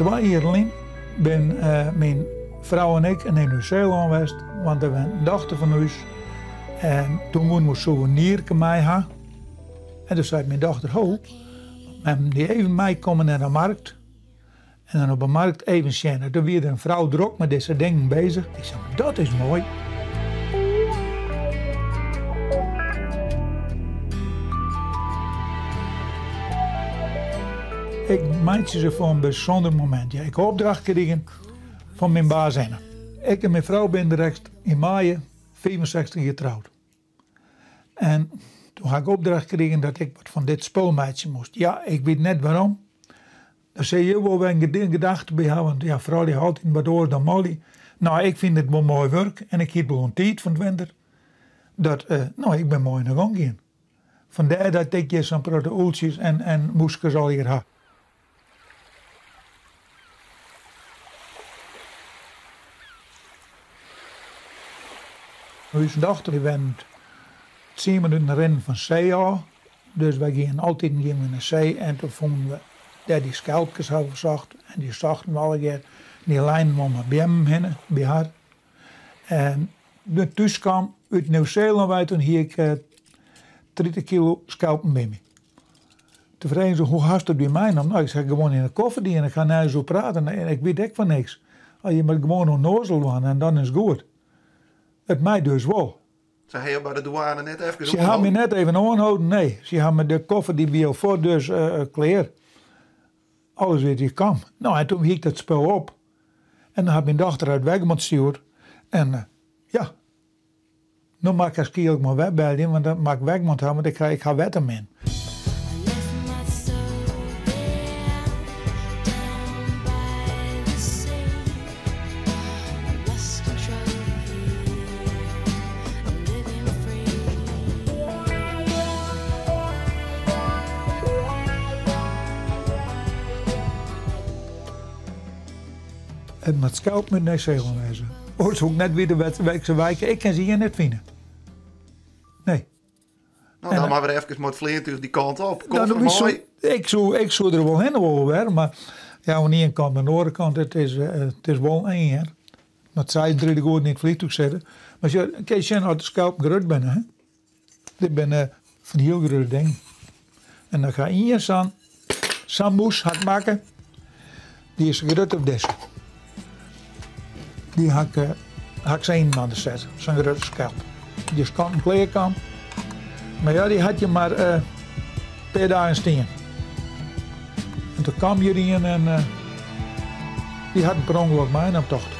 Twa jier lyn bin myn frou en ik nei Nieuw-Seelân west, want der went in dochter fan ús. En toen woenen we souvenirke mei ha. En toen sei myn dochter, ho, mem dy even meikomme nei de markt. En dan op de markt even sjen. En toen wie der in frou drok mei dizze dingen bezich. Ik sei, dat is moai. Ik meitsje se foar in bysûnder momint. Ja, ik ha opdracht krigen fan myn bazinne. Ik en myn frou binne direkt yn maaie 65 jier troud. En toen ha ik opdracht krigen dat ik wat fan dit spul meitsje moast. Ja, ik wit net wêrom. Dan sille je wol wer in gedachte by ha, want ja, froulju ha altyd wat oars dan manlju. No, ik fyn it wol moai wurk en ik hie wol in tiid fan 't winter dat, no, ik bin moai oan de gong gien. Fandêr dat ik hjir sa'n protte ûltsjes en, en mûskes allegear ha. Us dochter dy wennet tsien minuten rinnen fan see ôf, dus wy gienen altiten gienen we nei see en toen fûnen we dêr dy skelpkes hawwe we socht en dy sochten we allegear. Dy leinen we om de beammen hinne by har. En doe't ik thús kaam út Nieuw-Seelân wei, toen hie ik 30 kilo skelpen by my. Toen fregen se, hoe hast it by meinommen? No, ik sei, gewoan yn 'e koffer dien, ik ha nergens oer praten en ik wit ek fan niks. Oh, je moat gewoan ûnnoazel dwaan en dan is it goed. It mei dus wol. Se ha jo by de dûane net efkes Se ha my net even oanholden, nee. Se ha my de koffer dy wie al fuort, dus uh, klear. Alles wie die kam. No, en toen hie ik dat spul op. En dan hat myn dochter uit Wegemond stjoerd. En uh, ja, no moat ik har skielk mar wer belje, want dan moat ik Wegemond ha, want ik ha, ik ha wetter min. It moat skelpen út Nij-Seelân wêze. Oars soe ik net witte wêr't ik se wei Ik kin se hjir net fine. Nee. No, dan mar wer efkes mei it fleantúch dy kant op. Koffer mei. Ik soe, ik soe der wol hinne wolle wer, mar ja, oan de iene kant, oan de oare kant, it is, it is wol eng, hear. Moat 36 oeren yn it fleantúch sitte. Mar sjoch, kinst sjen oft de skelpen grut binne, hè? Dit binne fan hiel grutte dingen. En dan ga ien sa'n sa'n mûs ha ik makke. Dy is sa grut as dizze. Dy ha ik, eh, ha ik sa yn de set, sa'n grutte skelp. Dy is kant en klear kaam. Mar ja, dy hat hjir mar in eh, pear dagen stien. En toen kaam hjir ien en uh, dy hat him per ûngelok meinaam, tocht ik.